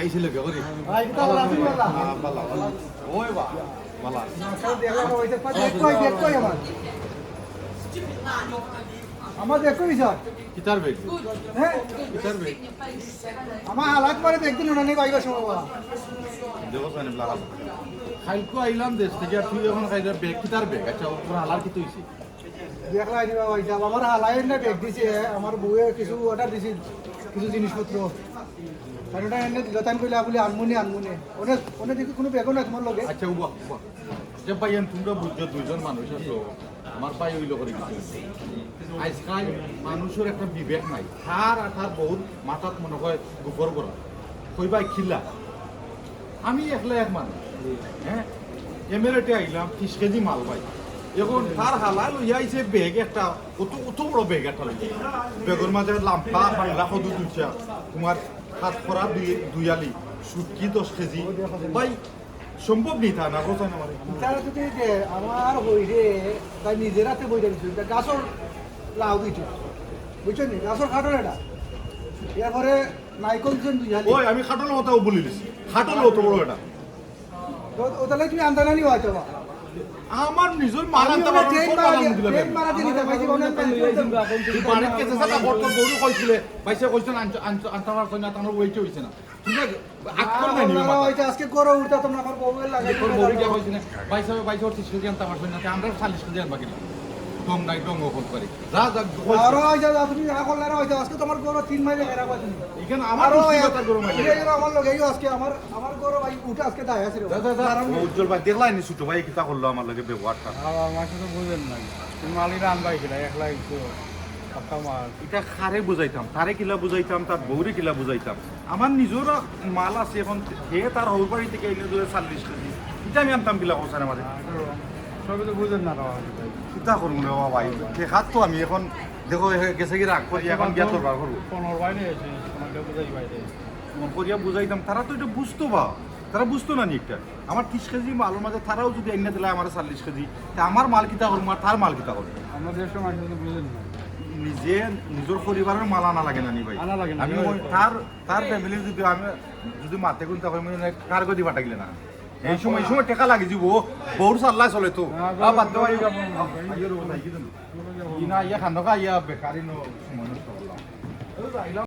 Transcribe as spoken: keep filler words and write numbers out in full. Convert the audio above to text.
আইছি লগে করি। ভাই, কিতা ভালা আছেন, ভালা? হ্যাঁ, ভালা, ভালা। ওই বা, ভালা। আচ্ছা, দেখো, ওই যে, দেখো, দেখো আমার। আমার দেখো, এই স্যার। কিতার ব্যাগ? হ্যাঁ? কিতার ব্যাগ? আমার হালাত মারে দেখদিন ওনা নেই বাইরে সময় বাবা। দেখো, সানি ব্লা হাল। কাইলকু আইলাম দেশ থাকি, আর তুই এখন খাইলে ব্যাগ, কিতার ব্যাগ? আচ্ছা, ওর হালার কিতা অইছে? দেখলা নি বাবা, এটা আমার হালায় না ব্যাগ দিছে, আমার বউয়ে কিছু অর্ডার দিছে, কিছু জিনিসপত্র। আর ওটা এনে দিল, তাই আমি কইলা, বলে, "আনমুনে, আনমুনে।" ওনে, ওনে দেখি কোনো ব্যাগও নাই তোমার লগে। আচ্ছা, উবা, উবা। যে ভাই, এন তোমরা বুঝছো, দুইজন মানুষ আছো, আমার ভাই অইলো করি কিছু। আজকাল মানুষের একটা বিবেক নাই, তার আর তার বউর মাথাত মনে হয় গোবর ভরা। কই ভাই, খিলা। আমি একলা এক মানুষ, হ্যাঁ, এমিরেটে আইলাম, তিরিশ কেজি মাল ভাই। এখন তার হালা লইয়া আইছে ব্যাগ একটা, অত, অত বড় ব্যাগ একটা লইয়া। ব্যাগর মাঝে লাম্বা, বাংলা কদু তুলছে, তোমার হাত করা দুই, দুই আলি, শুটকি দশ কেজি। ভাই, সম্ভব নি তা না, কথা না মানে। তারা যদি দে, আমার হইরে, তাই নিজের হাতে বইটা দিছিল, এটা গাছর লাউ দিছিল, বুঝছো নি? গাছর কাঠল এটা। এরপরে নাইকল দিছেন দুই হালি। ওই, আমি কাঠল কথাও বলি দিছি, কাঠল অত বড় এটা। তো, ও তাহলে তুমি আনতা না নি হয়তো বা। আমার নিজের মাল আমি আনতে ওরা পারবো না, ট্রেন কত মারা দাম দিয়ে, দিলাম ট্রেন আমি? মারা দিয়ে নিতে পারছি, মনে হয়। তুই বাড়িত গেছে, সাদা বড় বড় কইছিলে, ভাইসে কইছেন আনতে, আনতে, আনতে পারছো না, তোমার ওয়েটে হইছে না। ঠিক আছে? আক্কল নাই নি ওনারা মাথায়। হয়তো আজকে গরু উঠতে তোমরা আমার বউয়ের লাগাই তোর দিলে বউরে যাবে। গিয়া কইছি না, ভাইসে, ভাইসে ওর তিরিশ কেজি আনতে পারছো না, আমরা চল্লিশ কেজি আনবা কিনা? দম নাই, দম ওপেন করে। যা, যা, কইছি। আরো হয়তো যা, তুমি যা করলে আরো হয়তো আজকে তোমার গরু তিন মাইলে বেড়া পাচ্ছি। এখানে আমার আরো দুষ্টি এক-, কথা গরু মাইলে। এই গরু আমার লগে, এই আজকে আমার, আমার গরু ভাই উঠে আজকে দায় আছে রে। যা, যা, যা। দাঁড়ান। ও উজ্জ্বল ভাই, দেখলাই নি ছোট ভাই কিতা করলো আমার লগে ব্যবহারটা? বাবা, আমার সাথে বুঝেন না। তুমি মালিরা আনবাই কিনা, একলা একটু পাক্কা মাল। এটা কারে বুঝাইতাম, তারে কিলা বুঝাইতাম, তার বউরে কিলা বুঝাইতাম? আমার নিজের মাল আছে, এখন হে তার হউর বাড়ি থেকে এনে ধরে চল্লিশ কেজি, এটা আমি আনতাম কিলা করছেন আমাদের? আর তো সবই তো বুঝেন না, বাবা। কিতা করবো রে বাবা ভাই? ঠেকাত তো আমি এখন, দেখো, হে গেছে কি রাগ করি, এখন গিয়া তোর বার করবো। পনেরো বাইরে এসে, তোমাকে বুঝাই বাইরে। ফোন করিয়া বুঝাইতাম, তারা তো এটা বুঝতো বা, তারা বুঝতো না নি একটা। আমার তিরিশ কেজি মালর মাঝে তারাও যদি আইনা দিলে আমার চল্লিশ কেজি, তে আমার মাল কিতা করবো আর তার মাল কিতা করবো? আমরা দেড়শো মাস তো বুঝেন না। নিজে, নিজের পরিবারের মাল আনা লাগে না নি ভাই? আনা লাগে না। আমি ওই তার, তার ফ্যামিলি যদি আমি যদি মাতে গুনতে হয়, মানে কার গদি ফাটা গেলে না। এই সময়, এই সময় টেকা লাগি যাবো, বউর সাল্লায় চলে তো। হ্যাঁ, আ, বাদ দেওয়া, যাবো, যাবো। আইয়ো রে, ভাই, কি জানো? ই না, ইয়া খান্দকা, ইয়া বেকারি নো, সময় নষ্ট করলাম।